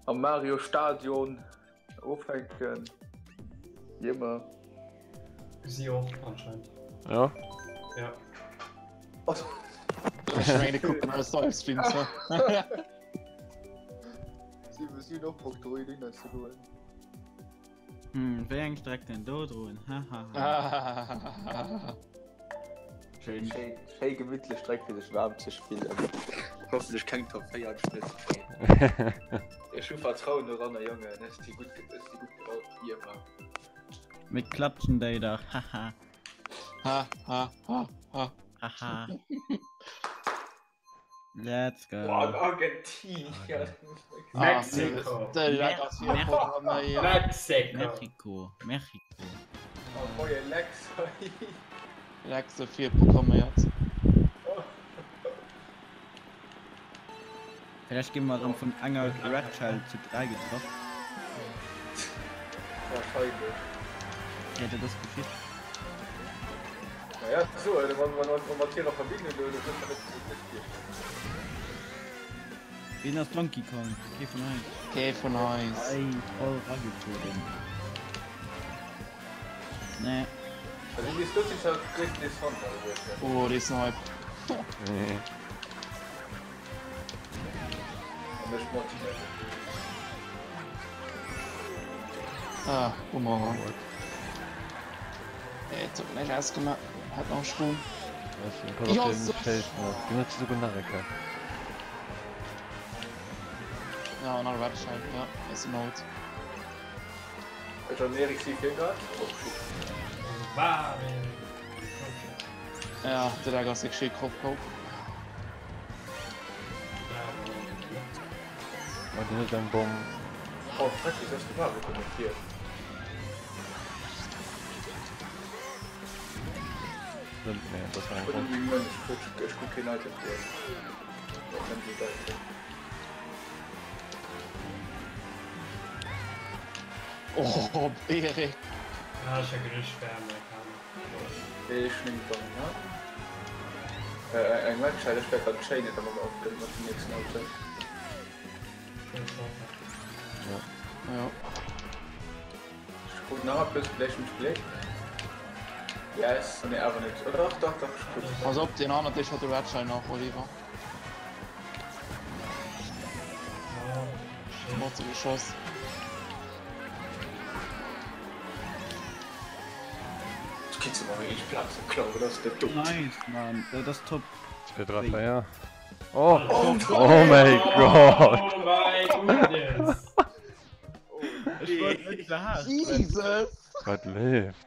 Am Mario Stadion ofhänken. Wéi ëmmer. Si och anscheinend. Ja. Ja. Ech mengen, kucken eis Livestreams. Si si hunn och Bock do hinner ze goen. Hm, wéi eng Streck denn do droen? Hahaha. Schéin, schéin, schéi gemittlech Streck fir sech waarm ze spillen. Hoffentlech keng Top 4 am Schnitt. Ech hu Vertrauen doranner, Jongen, ech si gutt, ech si gutt gebaut, wéi ëmmer. Mir klatschen déi dach, haha. Ha, ha, ha, ha. Haha. Let's go. Boah, Argentinien. Mexiko. Mexiko. Mexiko. Mexiko. Oh, moie Lex. Lex virprogramméiert. Vielleicht gi mer erëm vun enger Red Shell zu 3 getraff. Wahrscheinlech. Ja, dat ass geschitt. Naja, so, wann man mat hirer Verbindung do, dat net net Wien ass Donkey Kong? Kee vun eis. Kee vun eis. Ei, voll ragefueren. Nee. Also, bis do sinn halt gréissten Deels Fans alleguerten. Oh, dee ass hype. Ah, Bumerang. Ey, jetzt hat nicht ausgemacht. Hat noch Strom. Ja, so. Ja, nach Website, ja, ist in Not. Ja, der Lag ass geschéi Crop Cop. Oh, den huet eng Bomm. Oh fuck, wéi ass de Mario kommentiert? Nee, das war eng Bomm. Ech kuck keen Item duerch. Och wenn se geil sinn. Oh, Erik. Ah, ech hat geduecht, ech wär Amerikaner. Ech meng dann, ne? Äh, eng Website, ech wäert dann chainen, da mat op mat dem nächsten Auto. Ja. Ja. Ech krut nach eppes, vläicht hunn ech Gléck. Yes, nee awer net. Oh dach, dach, dach, ech krut. Pass op, deen anert dee hat de Redshine nach, Oliver. Mat ze geschoss. Nice man, dat ass top. 2, 3, 4. Oh, oh my god. Oh my goodness. Jesus. Wat leeft?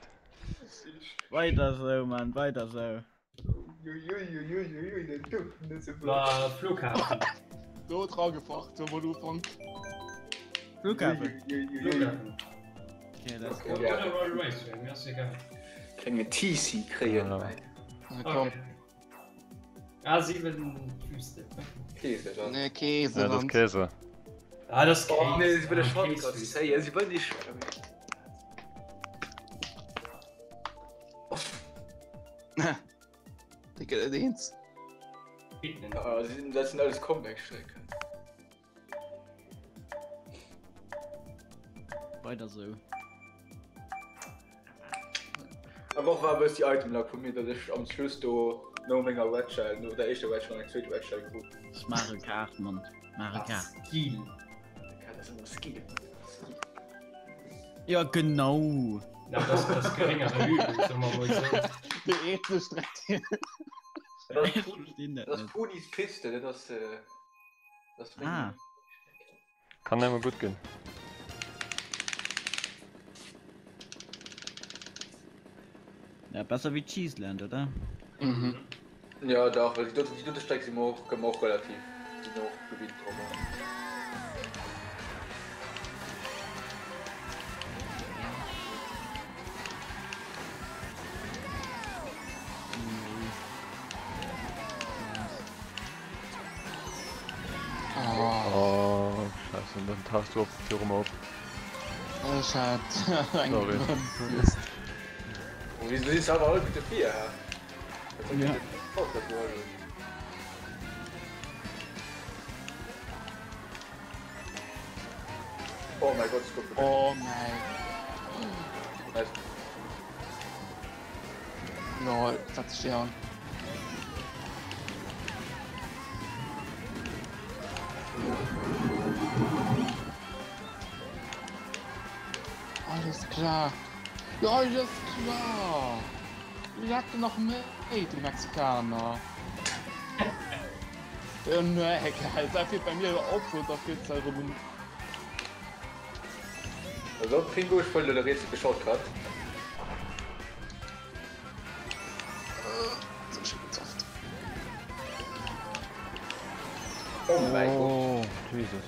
Weider sou man, weider sou. War Flughafen. Do dra gefacht do mol Ufank. Flughafen. Flughafen. Okay, let's go. Oder Royal Raceway, mir ass egal. Klenge TC kréien. Ja. Na komm. Okay. A7 Wüste. Käse dann. Nee, Käse. Ja, das Käse. Ah, das Käse. Oh, nee, si wëlle Ah, Shortcuts Käsewüste. zéien, si wëllen nicht. Dee gëtt et eens. Ah, dat sinn alles Comeback-Strecken. Weider sou. Awer och war e bëssi Item Luck vu mir, datt ech am Schluss do no menger Red Shell, no der éischter Red Shell eng zweet Red Shell krut. Das ist Mario Kart, Mann. Mario Kart. Skill. Dat ass ëmmer Skill. Ja, genau. Ja, das, das geringere Übel, sagen wir mal so. De eenzeg Streck. Dat ass Ich versteh dat dat ass net. Punis Piste, dat ass äh, dat ass Ah. Kann nëmme gutt ginn. Ja, besser wéi Cheeseland, oder? Mhm. Ja, dach, well déi dote, déi dote Streck si mer och, kënne mer och relativ, si mer och gewinnt drop. Oh, Oh, scheiße, und dann tauchst du op der Tür rum op. ech hat eng Sorry. gebremst. Oh, wéi si awer all gutt dofir, hä? Ja. Oh mäi Gott, ech gouf Oh mäi. Nice. Lol, wat sech déi an. Alles klar. Ja, alles klar. Leck nach méi, du Mexikaner. Ja, nee, geil. Da fehlt bei mir op, da fehlt rum. Also, Pingo, ich wollte der Rätsel geschaut grad. Oh mein Gott. Oh, Jesus.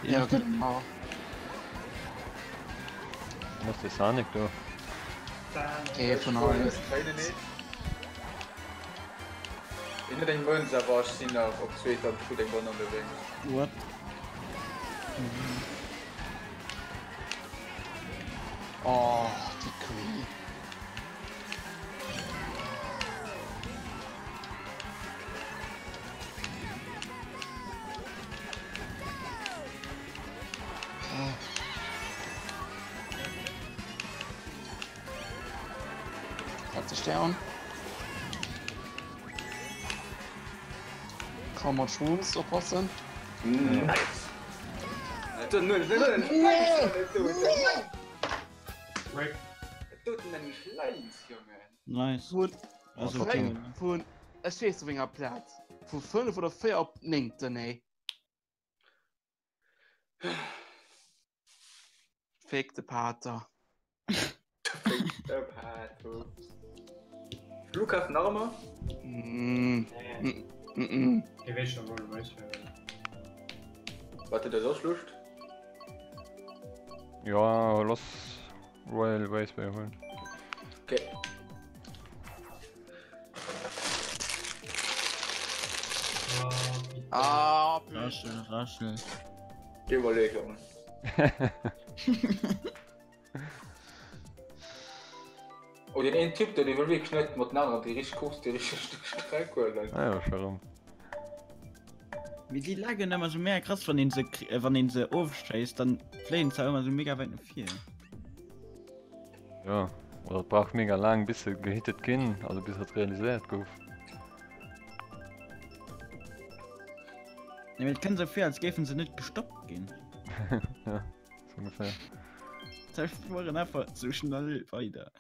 Ja, genau. Was ist der Sonic do? Ee vun eis. Een huet eng Mënz, awer ech sinn nach op zweeter an krut eng Banann dowéinst. What? Oh, déi Queen. Hat sech der an. Kann mat Shrooms oppassen. Nice! Rip. Nice. Vun, Also, vun, vun, ech weess op enger Plaz. Vu 5 oder 4 op 9. Nee. Fick de Pater. Flughafen nach ëmmer? Mm, Nee, mm, mm. Dee weess schon wou du wéis. Wat huet der soss Loscht? Ja, lass Royal Raceway huelen. Okay. Ah, Raschel, raschel. Iwwerleek, Jongen. Oh, den een Typ, deen wëll wierklech net mat den aneren déi richteg Course, déi richteg Streck huelen. Ah ja, scho rëm. Mee déi laggen ëmmer sou mega krass, wann een se, wann een se ofschéisst, dann fléien se ëmmer sou mega wäit no vir. Ja, oder et brauch mega laang bis se gehittet ginn, also bis dat realiséiert gouf. Nee, mee et kënnt sou vir, als géifen se net gestoppt ginn. Ja, sou ongeféier. Se fueren einfach sou schnell weider.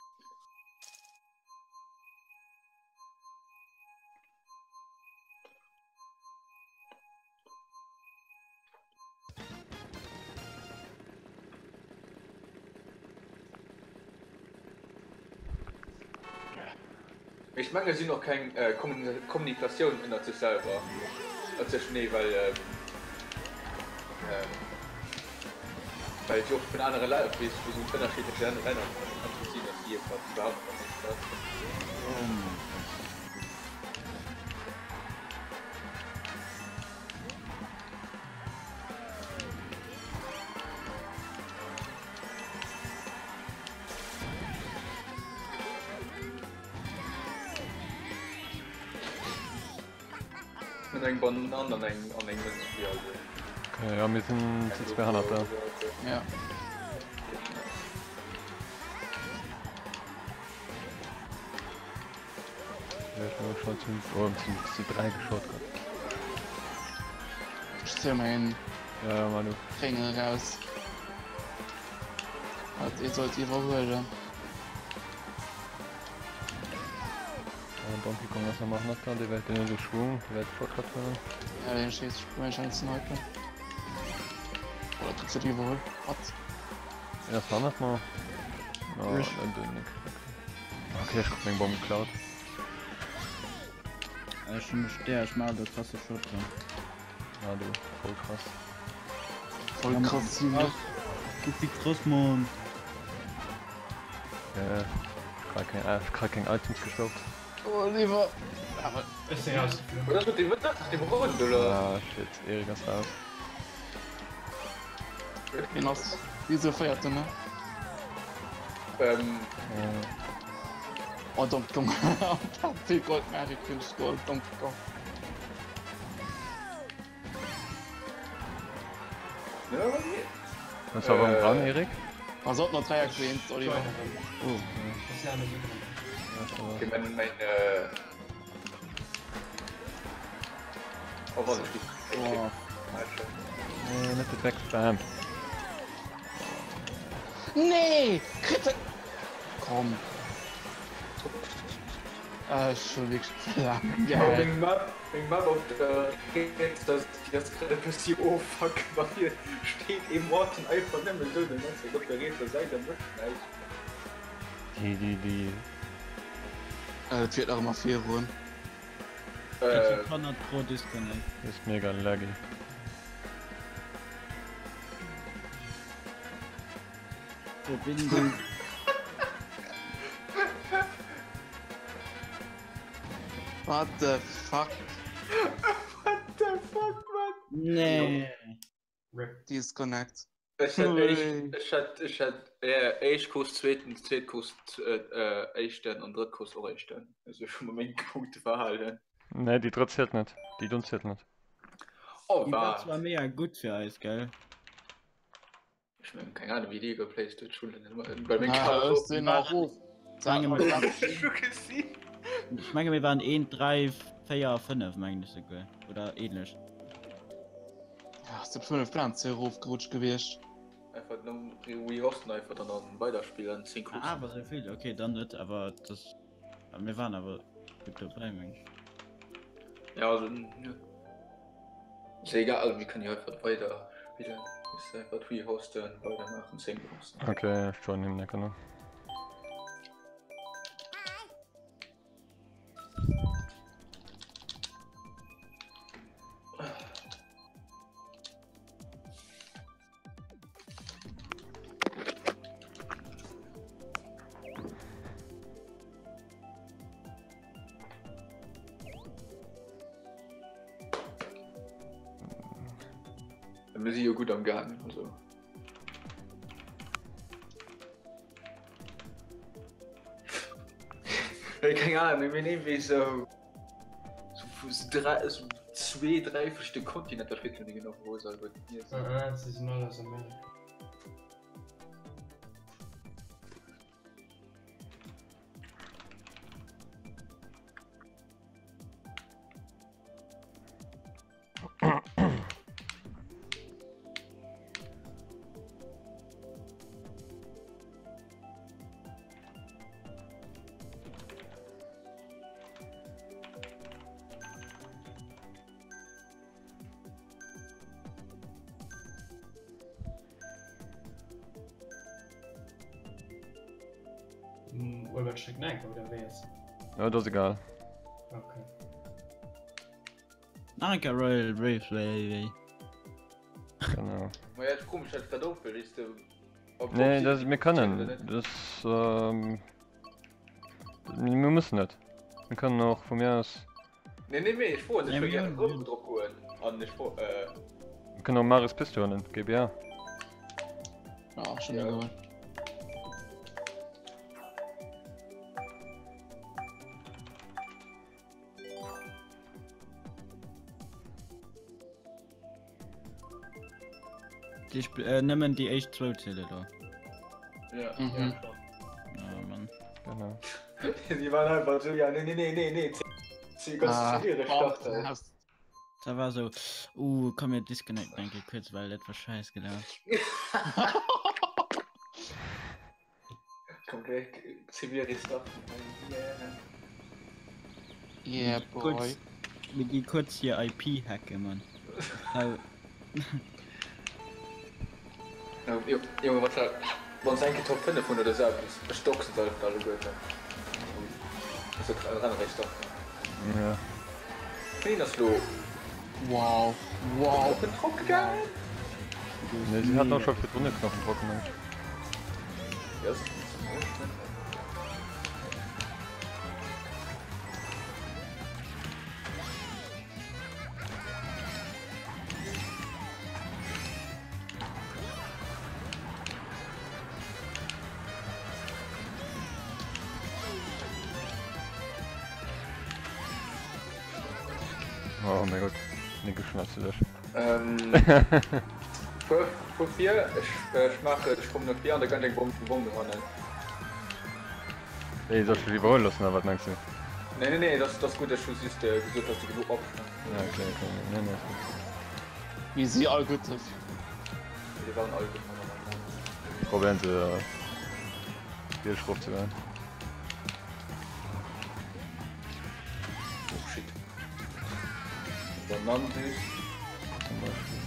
Ech mengen si hunn och keng Kommunikatioun ënnert sech selwer, ënnert sech, nee, well well si och vun anere Länner, weess wou se ënnerschiddlech Länner kann et sinn, datt si iwwerhaapt nach net schwätzen. Hun eng Banann an eng an eng Mënz fir also. Okay, ja, mir sinn zu 200 da. Ja. Oh, zu 3 geschotgott. Ech zéie mäin Ja, ja, Manu. Kringel raus. Wat Dir sollt iwwerhuelen. An Donkey Kong ass nach net da, dee wäert den esou Schwung, dee wäert Shortcut huelen. Ja, deen schéisst ech wahrscheinlech snipen. Oder kritt se déi iwwerhuel? Wat? Ja, ass hannert mer. Oh, den den Nick. Okay, ech krut meng Bomm geklaut. Ech hunn e Stär, ech maachen do krasse Shot dran. Ja, du, voll krass. Voll krass, Junge. Guck wie krass, Mann. Ja, grad keng, äh, grad keng Items geshoppt. Oliver! Awer. Ech sinn rausgeflunn. Wat ass mat deem, wat ass mat deem Hond, oder? Ah, shit, Erik ass raus. Wien ass wieso féiert den, ne? Ähm. Ja. Oh, Donkey Kong. Vill Gold, Magic, vill Gold, Donkey Kong. Ja, was geht? Bass du awer dran, Eric? A sollt nach 3 Queens, Oliver. Oh. Okay, mein, mein, äh... Oh, warte, ich Oh. Nee, net de Drecksbam. Nee! Kritt e... Komm. Ech hu wierklech ze laang Oh, gehal. meng Map, meng Map op der Riets, das, déi ass grad e bëssi offuck, well hier steet ee Morton einfach nëmmen esou den ganzen Zäit op der rietser Säit a mécht näischt. Déi, déi, déi. Et fiert nach ëmmer virun. Äh, 100 pro Disconnect. Das ist mega laggy. Verbindung. What the fuck? What the fuck, man? Nee. Rip. Disconnect. Ech hat éischt, ech hat, ech hat, ja, éischt Kurs, zweeten, zweet Kurs, äh, éischten an drëtt Kurs och éischten. Also ech hu mer meng Punkte verhalen. Nee, déi drëtt zielt net. Déi dunn zielt net. Oh, Die war wat? zwar mega gutt fir eis, gell? Ech mengen, keng Ahnung, wéi déi geplaced huet, Schulden. Bei meng Ah, Kar ech sinn nach of. Lange Sag mit- mal, Ech hu gesinn. Ich menge mir waren 1, 3, 4, 5 mengen ech souguer. Oder ähnlech. Ja, ass de 5 Plan ze erofgerutscht gewiescht. Einfach nom Rehosten einfach dann an weiterspillen, 10 Kursen. Ah, awer souvill, okay, dann net, awer das. Aber mir waren awer gutt dobäi, meng ech. Ja, also, ja. Ist ja egal, also wir können ja einfach weiter spielen. Ist einfach rehosten, weitermachen, 10 Kursen. Okay, ech joinen him net genau. Wir sind ja gut am Gang, also. Keng Ahnung, mir nehmen wie so, so, so, drei, so zwee, dräi verschiedene Kontinenter fir déi genau wo se alleguerten hier sinn. Ah, sie sind alle aus Amerika. Wollen wir Stück nein oder wer ist? Ja, das ist egal. Okay. Danke, Royal Replay. Genau. Ma ja, komisch, dat grad op, wees du. ob- Nee, ob- das, wir können. Das, ähm, wir müssen nicht. Wir können auch von mir aus. Nee, nee, nee, ech froen, ech Ja, wëll mir gerne hunn- Gruppen drop goen. An ech fro, äh, Wir können auch Maris Piste holen, GBA. Ja, schon Ja. egal. Die Sp äh, nëmmen déi éischt zwou ziele do. ja, Mhm. ja, schon. Oh Mann. Genau. Die waren einfach so, ja, nee, nee, nee, nee, nee, sie ganz Ah, schwierig fuck, starten. hast- Da war so, uh, komm mir disconnect danke kurz, weil dat war scheiß gelaufen. Komm gleich, zieh restarten. Yeah. Yeah, boy. Kurz, mir gi kurz hier IP hacke, Mann. Au, Ja, jo, Junge, was halt, wann es enke Top 5 hun oder so, ech doxen soll alle Gurte. Also, ran restarten. Ja. Wien ass lo? Wow. Wow. Op den Druck gegangen? Nee, sie hat auch schon für drinnen Knochen trocken. Ja, das ist Oh mein Gott. Nico schnappst du das. Ähm. Fuer fuer vir, ech ech maachen, ech kommen no vir an da kann ech eng Bomm Bomm dohannen. Wéi, soll ech dech iwwerhuele loossen oder wat mengs du? Nee nee nee, dat ass gutt, ech hu just gesot, dass de genuch Abstand hues. Ja okay okay, nee nee ass gutt. Mir si all gutt dofir. Déi waren all gutt meiner Meinung no. Probéieren se Bierg rof ze goen. Oh shit. Fernandes. Zum Beispiel.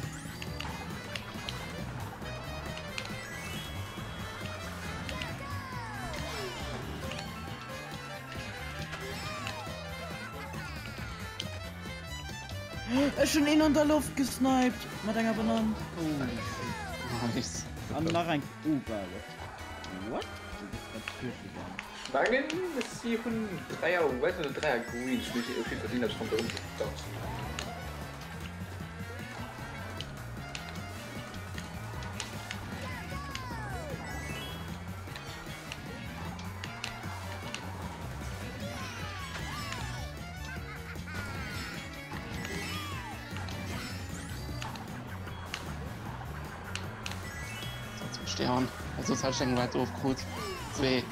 Ech hunn een an der Loft gesniped mat enger Banann. Holy shit. Nice. An nach eng. Oh geil. What? Wou bist grad duerchgegangen? Ech mengen si hunn 3 er Red oder 3 er Green, ech weess net, op jiddwer Fall sinn eppes ronderëm gedanzt. Zum Stern. Also das heißt, weit ofkrut. Zwee.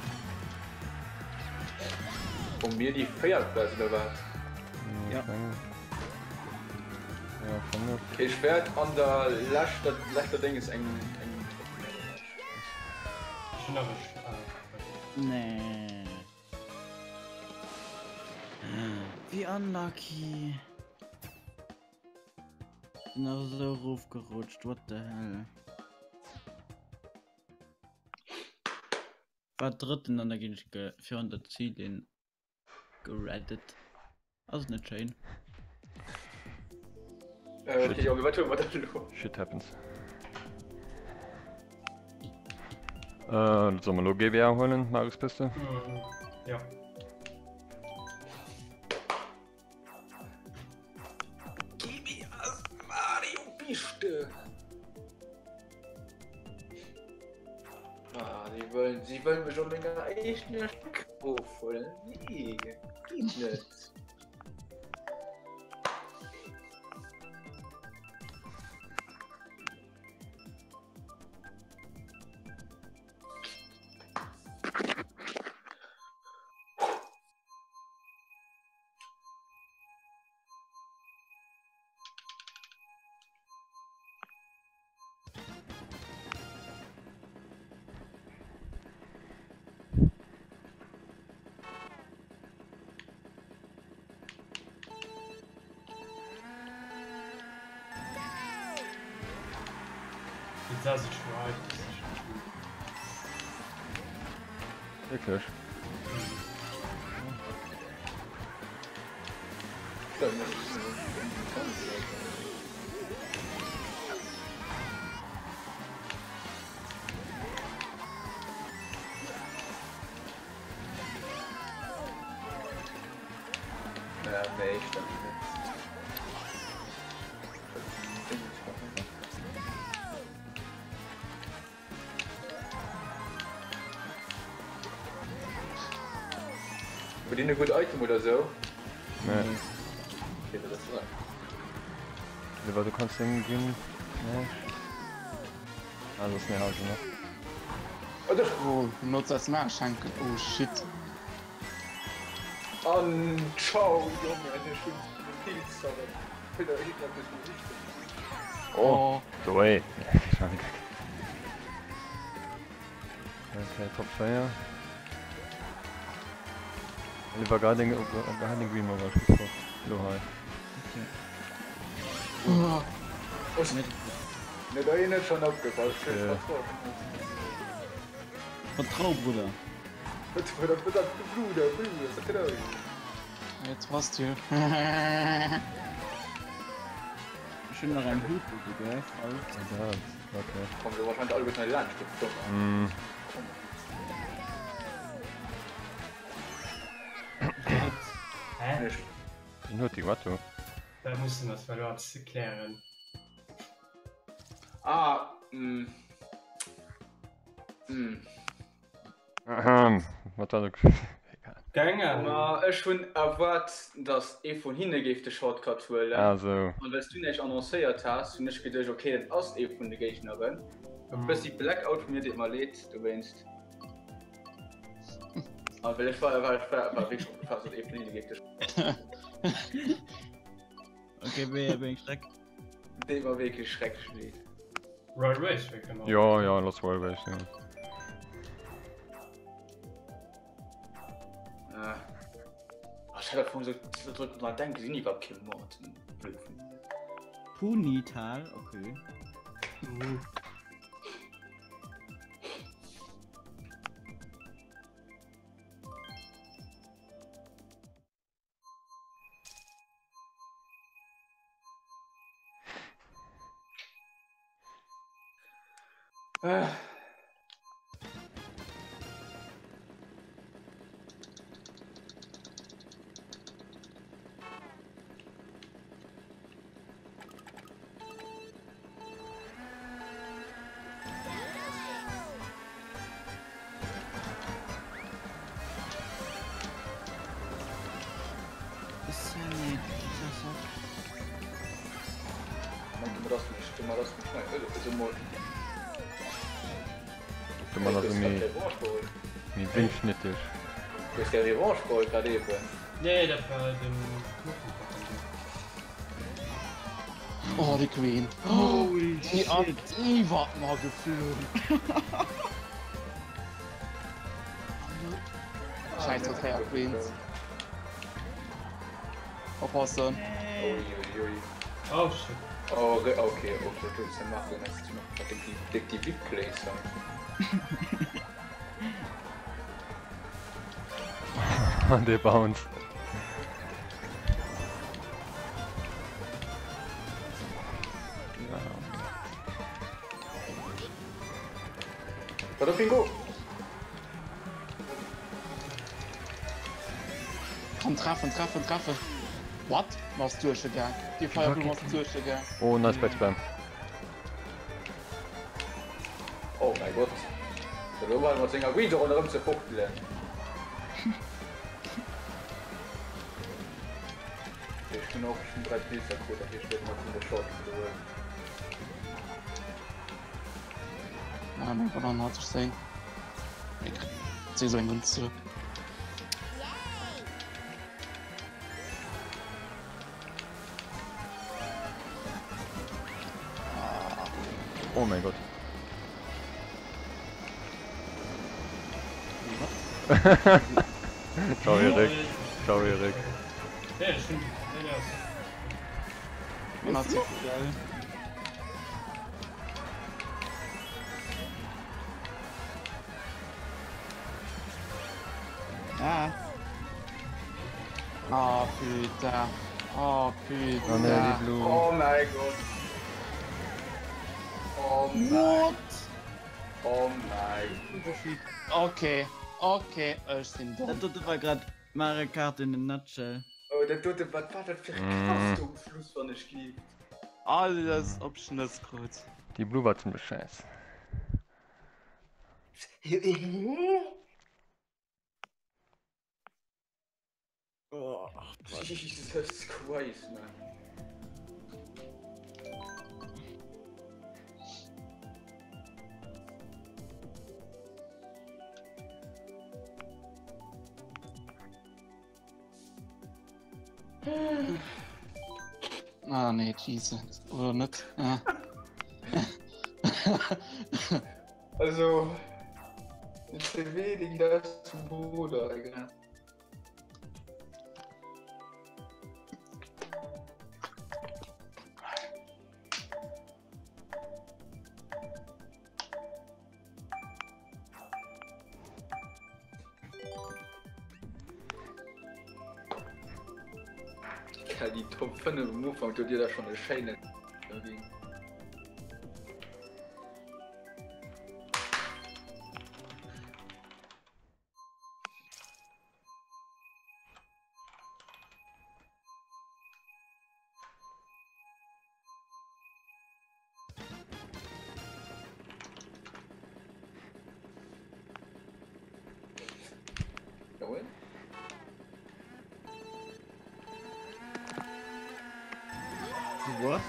Hu mir déi véiert Plaz oder wat? Ja. Ja, schon. Okay, ech wäert an der leschter leschter Dénges eng eng Ech hunn nach e Sch ah, okay. Nee. Wie unlucky. Sinn nach esou erofgerutscht, what the hell. War drëtten an da ginn ech ge virun der Zillinn gereddet. Ass net schéin. Äh, okay, Junge, wat huele mer dann elo? Shit happens. Äh, soll mer elo GBA huelen, Marius Piste? Mm, ja. Mario Piste! Ah, sie wollen, sie wollen mech op menger eegener Streck ofhuelen. Nee, geet net. Wierklech? Huet een e gutt Item oder sou? Nee. Okay, dat ass dran. Oliver, du kannst den ginn. Nee. Ah, das ist eine Hause, ne? Oh, doch. Oh, notz als Nachschenken. Oh shit. An ciao, Junge, ech hunn den Pilz aber Peter, irgendetwas Oh, oh. the way. Okay, Top 4. Oliver Garding, Garding Green war getroffen. Lo hei. Okay. Oh. Ne, da net schon opgepasst. Ja. Vertrau, Bruder. Bruder, Bruder, Bruder, Bruder, I trust you. Ech hunn nach eng Hut, gell? Voll. Okay. Kommen wir wahrscheinlich alle bis nach Land. Mm. Hä? Den huet déi wat do? Da mussen das verloren ze klären. Ah, mm. Mm. Ahem, wat war do? Egal. Keng Ahnung. Ma ech hunn erwaart, datt ee vun hinne géif de Shortcut huelen. Ah sou. An well s du näischt annoncéiert has, hunn ech geduecht, ok, dat ass ee vun de Géigneren. E bëssi Blackout vun mir, deet mer leed dowéinst. A well ech war, war, war, war wierklech opgepasst, datt ee vun hinne géif de. Ok, wéi eng Streck? Deet mer wierklech schrecklech leed. Royal Raceway kënne mer. Jo, jo, lass Royal Raceway. Ah. Ech hat am Fong sou dran denken, sinn iwwerhaapt kee Mod. Punital, okay. Mhm. Ah. De Mann ass méi méi wéngschnitteg. Hues de Revanche geholl grad eben? Nee, dat war den Oh, de Queen. Holy Déi shit. an iwwer mer geflunn. Scheiß op Hair Queens. Oppassen. Ui, ui, ui. Oh shit. Oh, okay, okay, okay, du hast machen, das ist noch dick die VIP-Plays. Dee Bounce. Wat op Bingo! Komm treffen, treffen, treffen. What? Ass duerchgegaang. Déi Feierblumm ass duerchgegaang. Oh, nice Backspam. Oh mäi Gott. Elo war mat senger Weed ronderëm ze fuchtelen. Ech hunn och schon 3 Pilzer krut, dat heescht ech wäert mer de Short geholl. Ah, mein Gott, dann hat sich sein. Ich sehe so eng Münze. Oh mein Gott. Ciao Erik. Ciao Erik. Nee, das stimmt. Nee, nee, Man hat sich geil. Ah. Oh putain. Oh putain. Oh nee, die Blue. Oh mäi Gott. Oh mäi. What? Oh mäi. Okay, okay, ech sinn Dat domm. dote war grad Mario Kart in a nutshell. Oh, dat dote, wat war dat fir e Knast um Schluss, wann ech lieft. Alles op Schnëss krut. Die Blue war ziemlech scheiß. Oh, Jesus Christ, man. Ah nee, Jesus. Oder net? Ah. Also, den CW, den das zum Bruder, Alter. Ja, die Top 5 am Ufank, du dir da schon e schéinen ginn. Jawohl. What?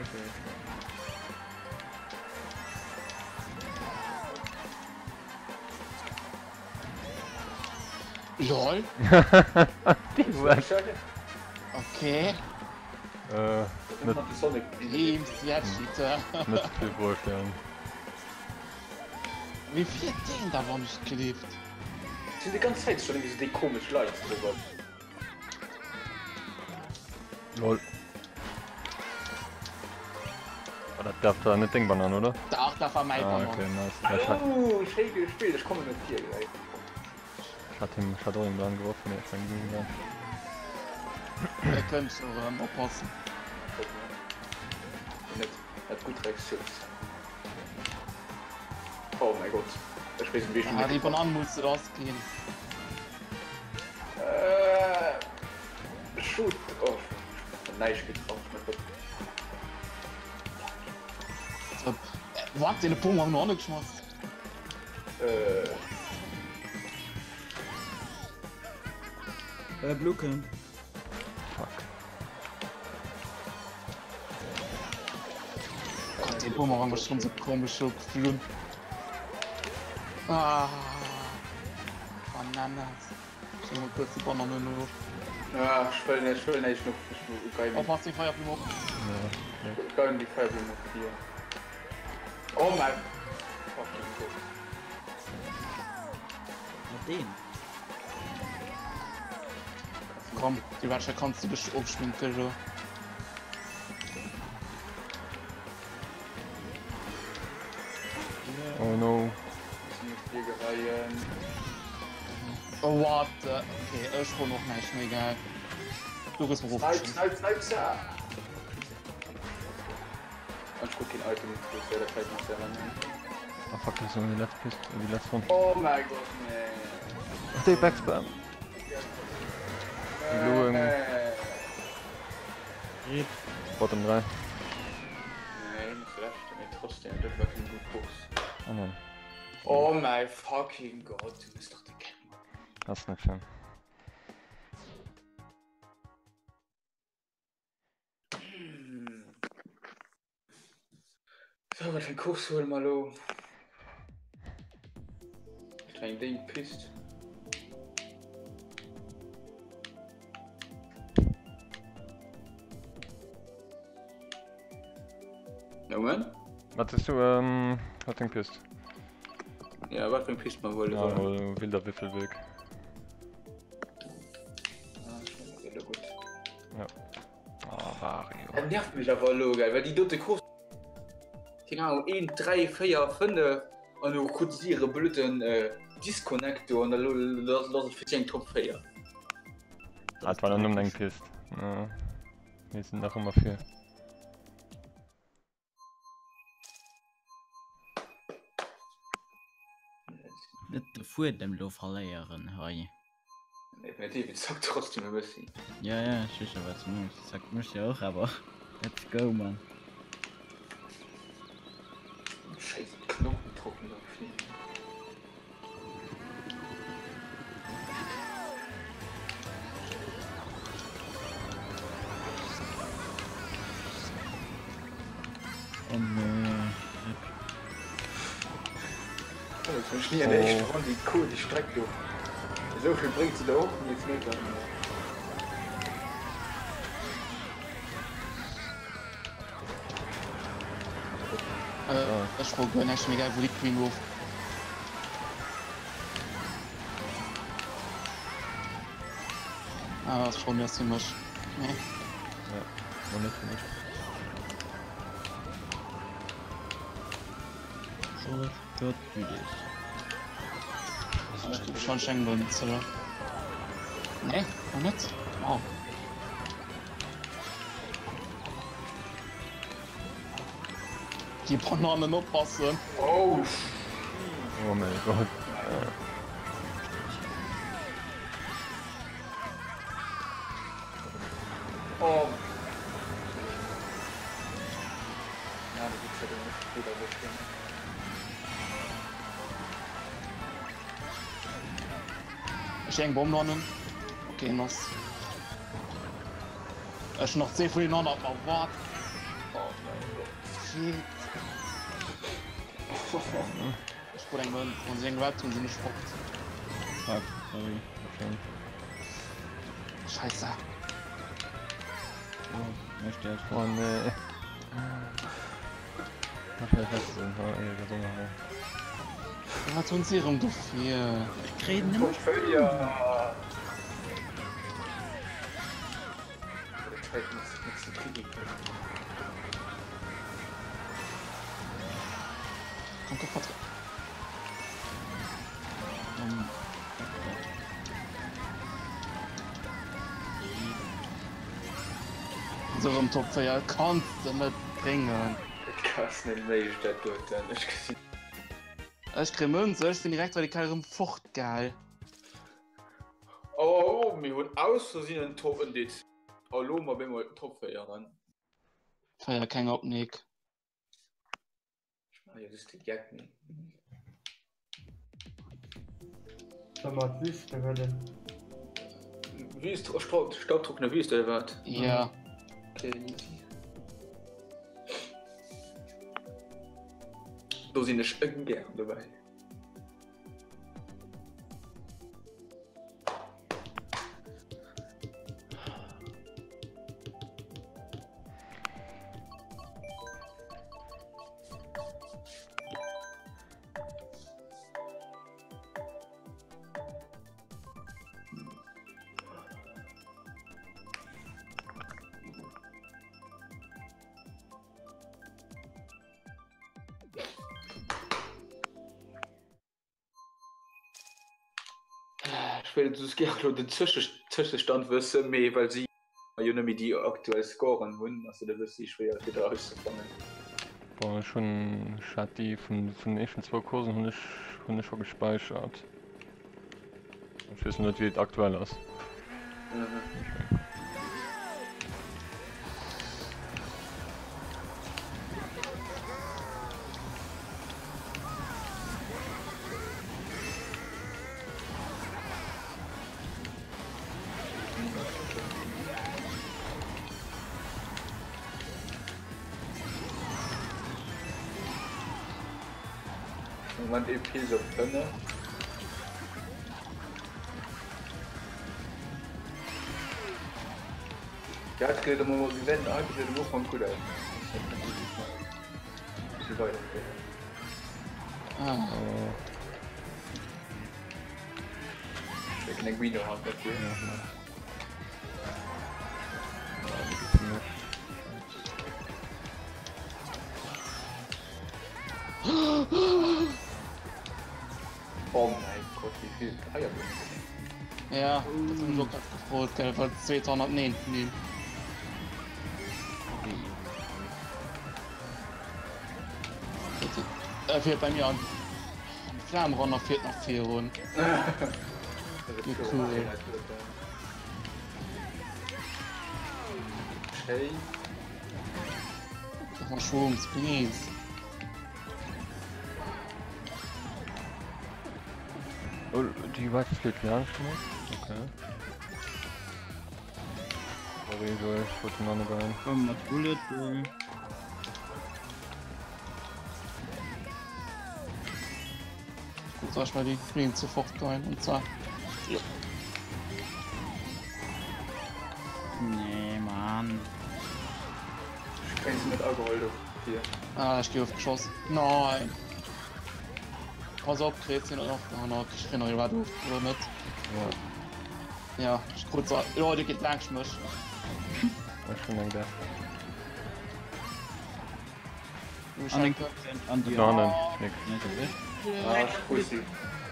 Okay. LOL. Okay. Äh, net, net ze vill Froe stellen. Wéi fiert deen da wann ech gleeft? Sinn déi ganz Zäit schon irgendwie so déi komesch Leit drüber. Lol. Oh, dat darf da net deng Banan, oder? Dach, dat war mäi Ah, Banan. okay, nice. Ja, ich hat, Oh, schéi gespillt, ech kommen net vir gleich. ich hat him, ich hat och eng Banan geworfen, nee, ich mein ging Banan. Dir kënnt jo erëm oppassen. Net, hat gutt Reaktioun. Oh mein Gott, ech weess net wéi ech Ah, déi Banan muss rass ginn. Äh, Shoot! Oh, näischt getraff, mein Gott. So, Wat, den Punkt haben wir noch geschmass. Äh. Äh, Blue kënnt. Fuck. Gott, den Bumerang ist schon so komisch so geflogen. Ah. Bananas. Ich nehme mal kurz die Banane nur. Ah, ich will nicht, ich will nicht, ich will geil. Aufpassen, die Feuerblume. Ja. Geil, die Feuerblume hier. Oh mein fucking Gott. Mat deen. Komm, die Wäsche kannst du dich aufschminken, so. Oh no. Oh, what the... Okay, ech froen och näischt méi, gell. Du gëss mer Snipe, ofgeschnitten. snipe, snipe, snipe! An ech krut keen Item, dat wär dat vläicht nach selwer nennen. Ah fuck, das ist noch die letzte Piste, die letzte Runde. Oh mein Gott, nee. Stay back spam. Blue im Rip. Bottom 3. Nee, net schlecht, mee trotzdem, dat war keng gutt Course. Oh nein, Oh my fucking God, du bist doch de Keck, Mann. das ist nicht schön. So, wat fir eng Course huele mer elo? Ech mengen déi Pist. Nomen? Wat sees du, ähm, wat fir eng Pist? Ja, wat fir eng Pist mer huele Ja, sollen? Wilder Wiffelweg. Ah, ech mengen, dat elo gutt. Ja. Oh, Wario. Dat nervt mech awer elo, gell, well déi dote Course, keng Ahnung, 1, 3, 4, 5 an elo krut si hire blöden Disconnect do an elo ass et fir si eng Top 4. Ah, et war dann nëmmen eng Pist. Ja. Mir sinn nach ëmmer vir. Net de Fuedem lo verléieren hei. Definitiv, et zackt trotzdem e bëssi. Ja, ja, ech weess scho wat s de mengs. Et zackt mech jo och, awer let's go, Mann. Schéiss Knochen trocken op Knie. Oh nee, Rip. Oh, jetzt bin ich nie an der éischter Ronn déi cool déi Streck do. Esou vill bréngt se der och nees net an. Äh, ech wollt guer näischt méi, egal wou déi Queen gouf. Ah, ass schon erst fir mech. Nee. Ja, war net fir mech. Schon schenken wir nichts, oder? Nee, noch nicht? Wow. Die Bananen oppassen. Oh, Oh mein Gott. oh. Ja, du gibt's ja den nicht wieder bestimmt. Ech eng Bomm landen. Okay, nass. Ech hunn nach zwee vun den 100, ma what? Oh mäin Gott. Shit. Ech krut eng Mënz, wann si eng gehat hunn, sinn ech fort. Fuck, sorry. Schön. Scheisse. Oh, ech sterf. Oh nee. Ach, ja, ich weiß es nicht. Oh, ey, das auch noch. Wat hunn si erëm dofir? Ech kréien nëmme Top 4! Komm, komm, Patrick. So erëm Top 4 kanns de net bréngen. Et ass net méiglech dat doten, ech gesinn. Ech kréie Mënz, ech sinn direkt radikal erëm fort, gell. Oh oh oh, mir hunn aus Versinn en Top en Dit. Oh lo mer bemol Top 4 ran. Feier keng op Nick. Ech maache jo just de Geck, mee. Soll mer d'Wüste huelen? Wüst, staubtrockene Wüste oder wat? Ja. Okay, easy. Do sinn ech gären dobäi. Ech wéilt just gär elo den Zwischestand wëssen, mee well si jo net méi déi aktuell Scoren hunn, ass et e bëssi schwéier fir dat erauszefannen. Bon, ech hunn, ech hat déi vun vun den éischten zwou Coursen hunn ech hunn ech scho gespäichert. Ech weess net wéi et aktuell ass. Moment ee Pilz op 5. Ja, et geet emol gesäit eigentlech am Ufank gutt aus. Si weiderspillen. Ah. Schécken eng Wino Hand dofir. Ja, mach. Ja, die geht's nicht. Oh mäi Gott, wéi vill Feier do sinn. Ja, dat hunn ech och grad gefrot, gell, well 209 vun him. Er fiert bei mir an. Flamrenner fiert nach virun. Wie cool. Schéin. Mach mal Shrooms, please. Oh, déi White flitt laanscht mech. Okay. Sorry, Joel, ich wollte noch nicht rein. Komm mat Bullet Bill. Gut, soll ich mal die Green sofort rein und zwar. Ja. Nee, Mann. Ech kréien se net ageholl dofir. Ah, ech gi ofgeschoss. Nein! Pass op, Krebs sinn och nach ich kenne iwwer du oder net? Ja. Ja, ich krut se. Jo, dir geet laanscht mech. Ech hunn eng Death. An eng an dir. No, nein, nix. Net erwischt. Ah, ech krut se.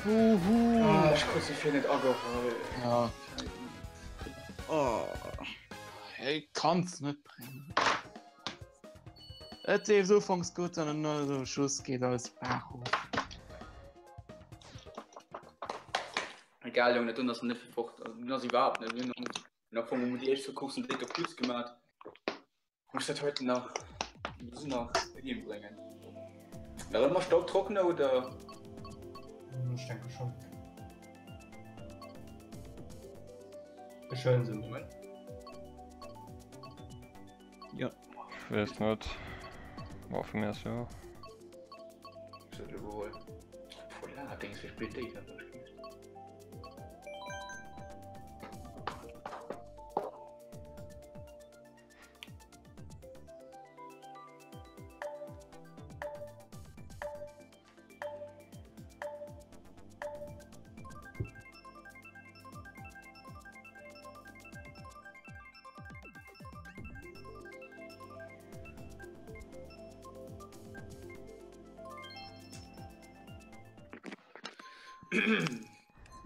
Uhu. Ah, ech krut se fir net ageholl. Ja. Oh. Hey, kann's net bréngen. Et leeft ufanks gutt an dann no Schuss geet alles Baach of. Egal Jong, dat doen ass net fir fort. Also, dun ass iwwerhaapt net. Mir hunn am Fong déi éischt zwou Coursen décke Plus gemaat. Muss dat heute nach muss nach heem bréngen. Nach ëmmer Staubtrockner oder? Ech denke schon. Ech huelen se. Moment. Jo. Ech weess net. Bon, vu mir aus jo. Ech huet elo geholl. Voilà, Dings, wéi spillt déi dann?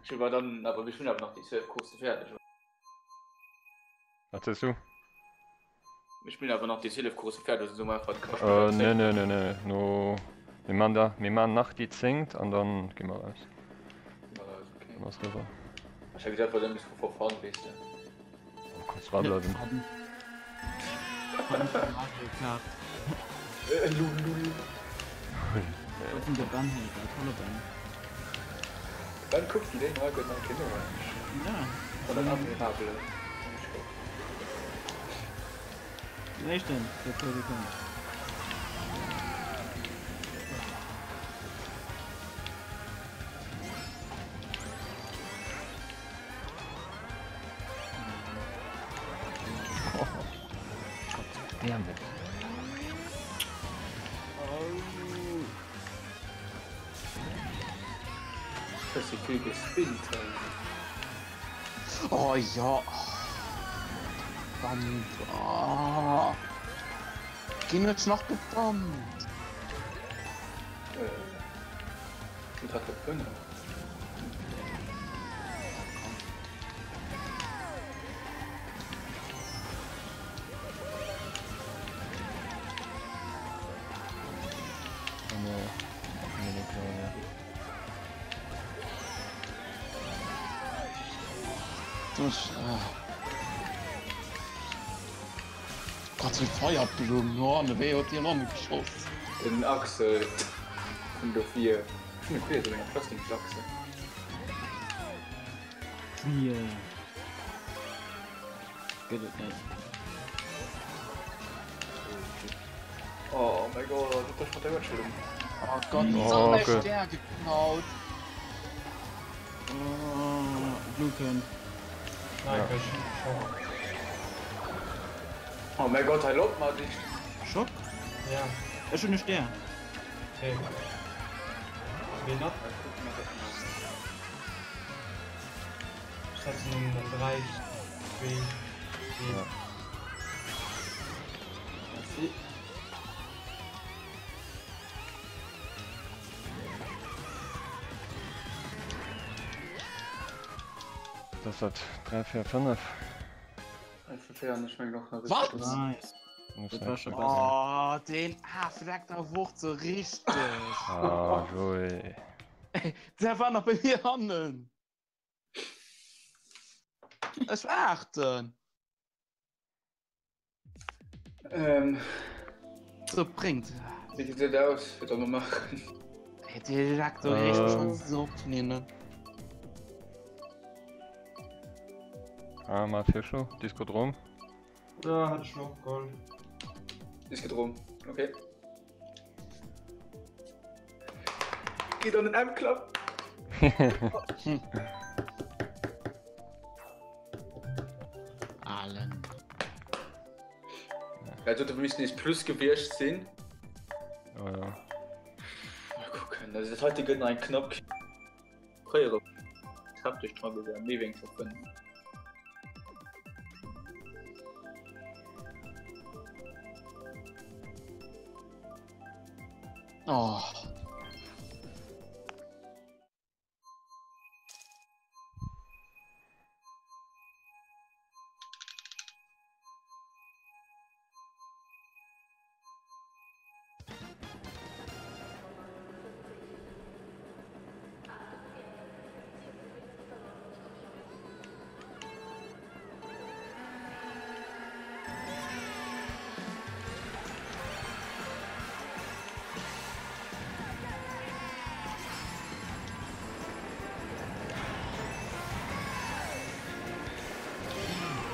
Ech war dann awer mir hunn awer nach déi 12 Coursse fäerdeg. Wat sees du? Mir spillen awer nach déi 12 Coursse fäerdeg, also soe mer einfach d'Kascht äh, Nee, nee, nee, nee, no mir man da mir man nach déi zéngt an dann gi mer raus. Okay. Dann ass riwwer. Ech hat gedacht, war dann bis for fun, weess de. Du kanns dra bleiwen. Ben kuckt déi déi nei gëtt nach keen Numm. Oder admirabel. Damn it. Bëssi vill gespinnt hei. Oh jo. Verdammt. Oh. Ginn ech nach gebommt? Äh, du hat op 5. Gott, wéi Feierblumm, oh, an de Wéi huet hien angeschoss. Den Axel vun dofir. Ech hunn e Queer, esou enger Plastikachse. Queer gëtt et net. Oh mein Gott, dat ass mat der Uertschelung. Oh Gott, oh, so okay. Stär geklaut. Oh, Blue kënnt. Nein, ja. Oh mein Gott, hei loppt mat dich. Schock? Ja. Ech hunn e Stär. Okay. Wen nach? Setzen an 3, 2, 1. Merci. Das hat 3, 4, 5. Wat? Nice. Dat war scho besser. Oh, den Af leckt der Wucht so richteg. Ah, Joé. Der war nach bei mir hannen. Ech waarten. Ähm. So bringt. Wéi gesäit et aus? Wat soll mer maachen? Dee leckt do richteg schon so op d'Knien. Ah, mal Virschlo, Diskodrom. Ja, hat ech och geholl. Diskodrom, okay. Geht an den M-Club. Allen. Also, du müssen nees plus gewiescht sinn. Oh ja. Mal gucken. Also, das heute gëtt nach eng knapp Fréiere heftig dran gewär méi wéi eng Top 5. Oh.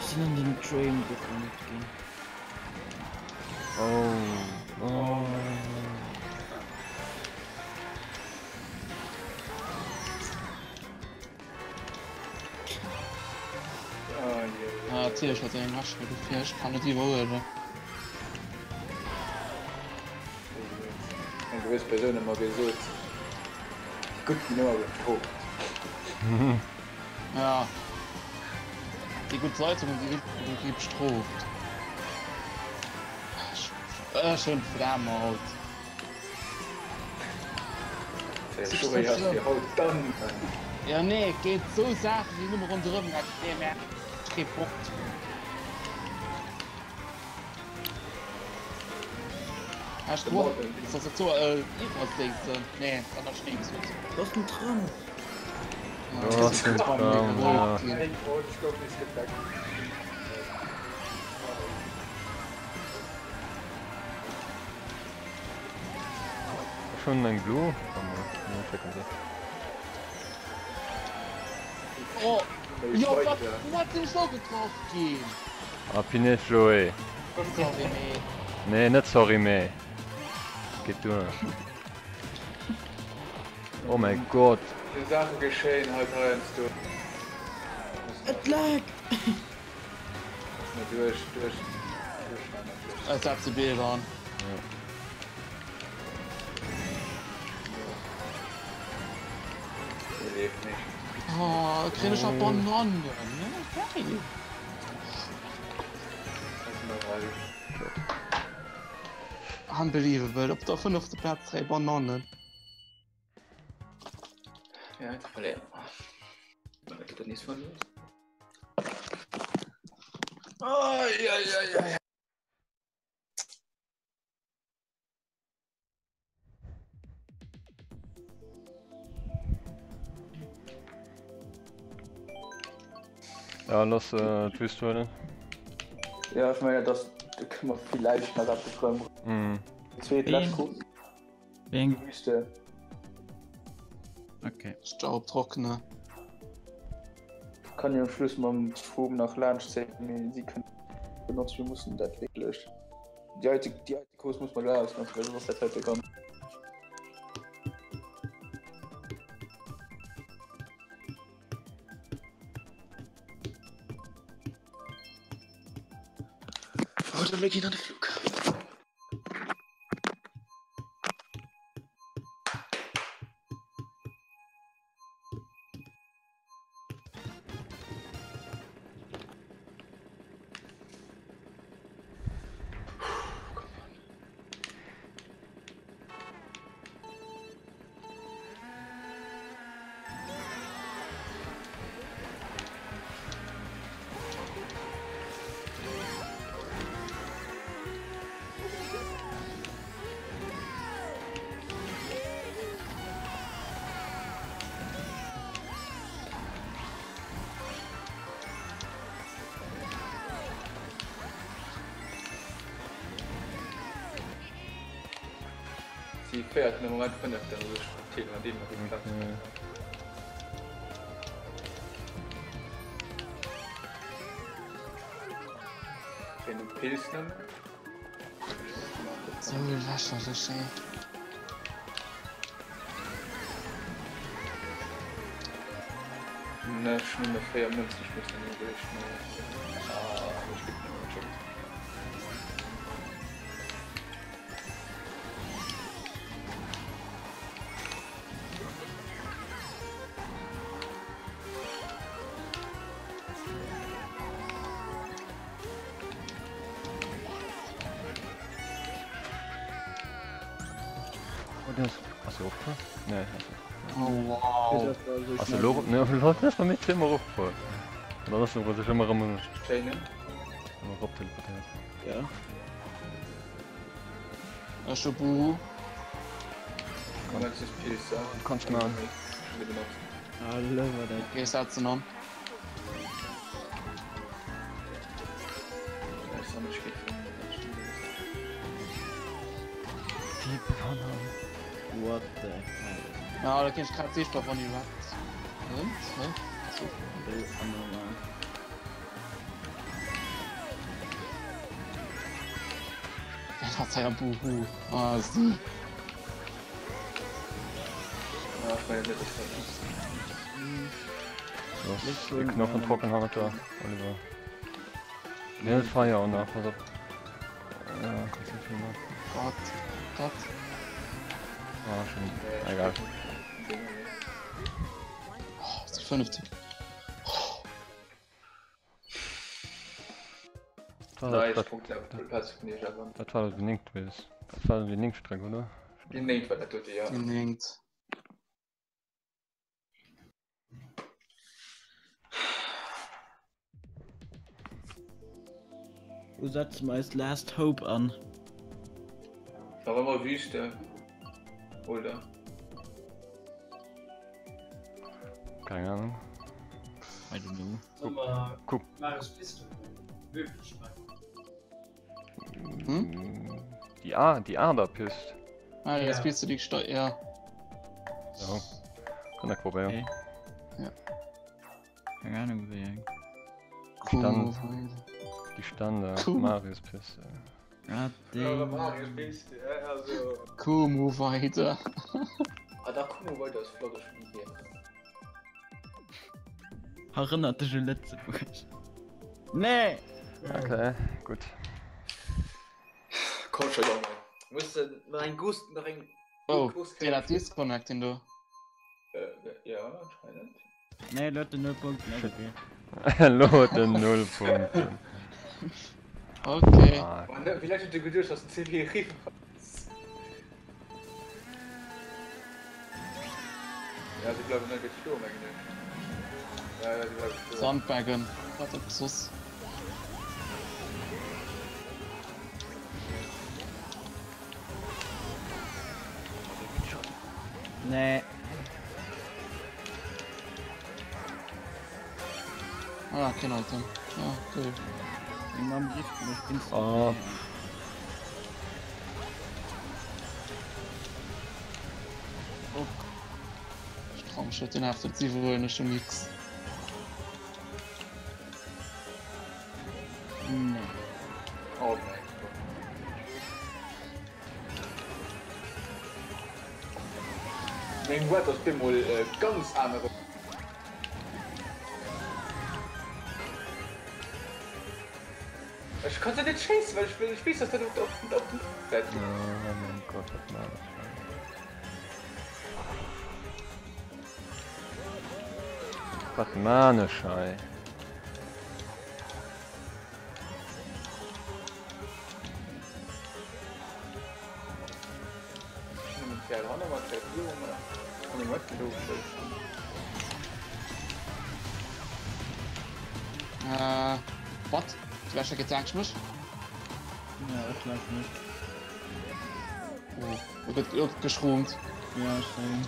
Ech sinn an den Train gerannt ginn. Oh, oh. Ah, natierlech huet en eng Maschine dofir, ech kann net iwwerhuelen. Eng gewëss Persoun ëmmer gesot, déi gutt ginn ëmmer bestrooft. Ja, déi gutt Leit hunn déi gutt gi bestrooft. Ech hunn d'Flemm haut. Ja nee, et geet sou Saachen déi nëmme ronderëm dat nee mä kee Bock drop. Hast du ist das so äh, Iwwerséissen? Nee, dat hat ech ni gesot. Do ass den Tram. Do ass den Tram, ja. Ech hunn eng blo. Schécken se. Oh, jo, wat, wat sinn ech lo getroff ginn? Ah, Pinez Joé. Sorry mee. Nee, net sorry mee. Geet duer. Oh mäi Gott. Sou Saache geschéien halt heiansdo. Et lag! Duerch, duerch, duerch. Ech setze Bild an. Leeft nicht. Oh, kréien ech nach Bananen? Geil! Unbelievable, op der fënnefter Plaz 3 Bananen. Ja, jetzt verléieren mer. Da geet dat nees voll los. Ai, ai, ai, ai. Ja, lass äh, d'Wüst huelen. Ja, ich meine, das da können wir vielleicht nach eppes rëm. Mhm. Zweet lescht Course. Wéi eng? Wüste. Okay. Staubtrockene. Kann jo am Schluss mam Strom nach laanscht zéien, mee si kënnen benotzt, wir mussen dat wierklech. Déi heite, déi heite Course muss mer elo ausnotzen, well soss ass dat heite ganz. Oder mir ginn an de Flug. Si féiert den Moment fënneften, also ech verteelen an deem nach déi Plaz. Kréien de Pilz nëmmen. Sou lächerlech, ey. Ne, ech hunn nëmme 4 Mënzen, ech muss dann eréischt mol. Ah, ech ginn nëmmen gecheckt. Oh, der ass, ass e eropgefuer? Nee, ass net. Oh wow. Ass e lo erop, nee, lo ass bei mir zweemol eropgefuer. An dann ass en sech ëmmer erëm Schéinen. erop teleportéiert. Ja. Ech hu Buhu. Kannst man. Okay, ech setzen an. Die Banane. What the hell? Ja, da kenn ich grad sichtbar von die Rats. Und? Ne? So. Anormal. Hat sei am Buhu. Ah, si. Ja, ich meine, das ist Los, die Knochen trocken hannert der, Oliver. Nee, Feier und nach, pass op. Ja, kannst du nicht mehr. Gott, Gott. Ah, schon. Egal. Oh, ist die 50. Dat war déi néngt Wiss. Dat war déi néngt Streck, oder? Déi néngt war dat dote, ja. Déi néngt. Wou setze mer eis Last Hope an? Nach ëmmer Wüste, oder? Keng Ahnung. I don't know. Guck. Hm? Die A, die Aderpist. Ah, ja. Jetzt spielst du die Steu ja. Ja. Kann ich probieren. Okay. Ja. Keine Ahnung, wéi eng. Stand. Die Standard Cool. Marius Piste. Ah, Ja, deen. Marius Piste, also. Kumu weiter. Ah, da Kumu weiter ass flott, ech hunn gär. Erënnert dech u Lëtzebuerg. Nee! Okay, gutt. Komm scho Jongen. Muss de nach eng Gust nach eng Oh, deen hat Disconnecting do. Äh, ja, anscheinend. Nee, lo huet en null Punkten, ass okay. Lo huet en null Punkten. Okay. Ah, Villäicht huet e geduecht, dass den CW eriwwer ass. Ja, si bleiwen net stoen, mengen ech. Ja, ja, si bleiwe stoen. Sandbaggen. Wat op soss. Nee. Ah, keen Item. Ah, cool. Meng Mamm rifft mech instant. Oh. Oh. Ich trau mich net, den After ze iwwerhuelen, ech hun nix. Nee. Oh mein Gott. Meng Boîte ass bemol e ganz anere. Ech kann se net schéissen, well ech ech weess, dass dat op op op den dat. Oh mein Gott, wat man ech hei? Wat man ech hei? Äh, wat? D'Wäsche geet laanscht mech. Ja, och laanscht mech. Oh, do gëtt do gëtt geschroomt. Ja, ech sehen.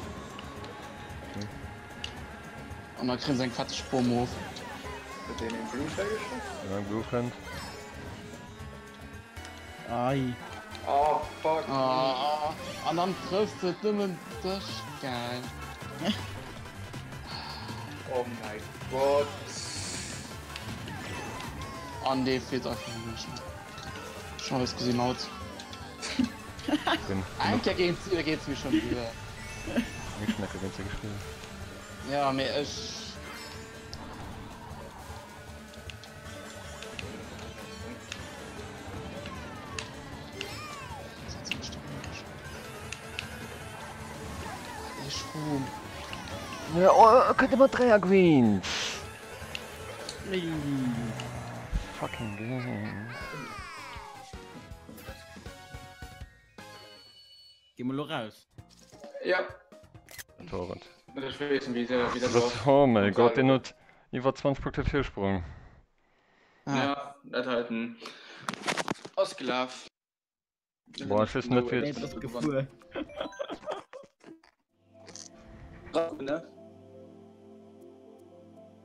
An da kréien se eng fetteg Bomm of. Huet deen een Blue Shell geschoss? Ja, Blue kënnt. Ai. Oh fuck. Ah, an dann trëfft et nëmmen dech. Geil. Oh mein Gott. An dee fiert einfach un mech. Schon alles gesinn haut. Bin Eng Kéier géint si, da geet se mir schon duer. Ech hun géint se gespillt. Ja, mee ech. Oh, könnt immer Dreier Greens. Fucking game. Gi mer lo raus? Ja. Torwart. Ech weess wéi se wéi dat war. Oh mein Gott, den huet iwwer 20 Punkte Virsprung. Ja, dat heiten ass gelaf. Boah, ech weess net wéi Nee, et ass gefuer. Ne?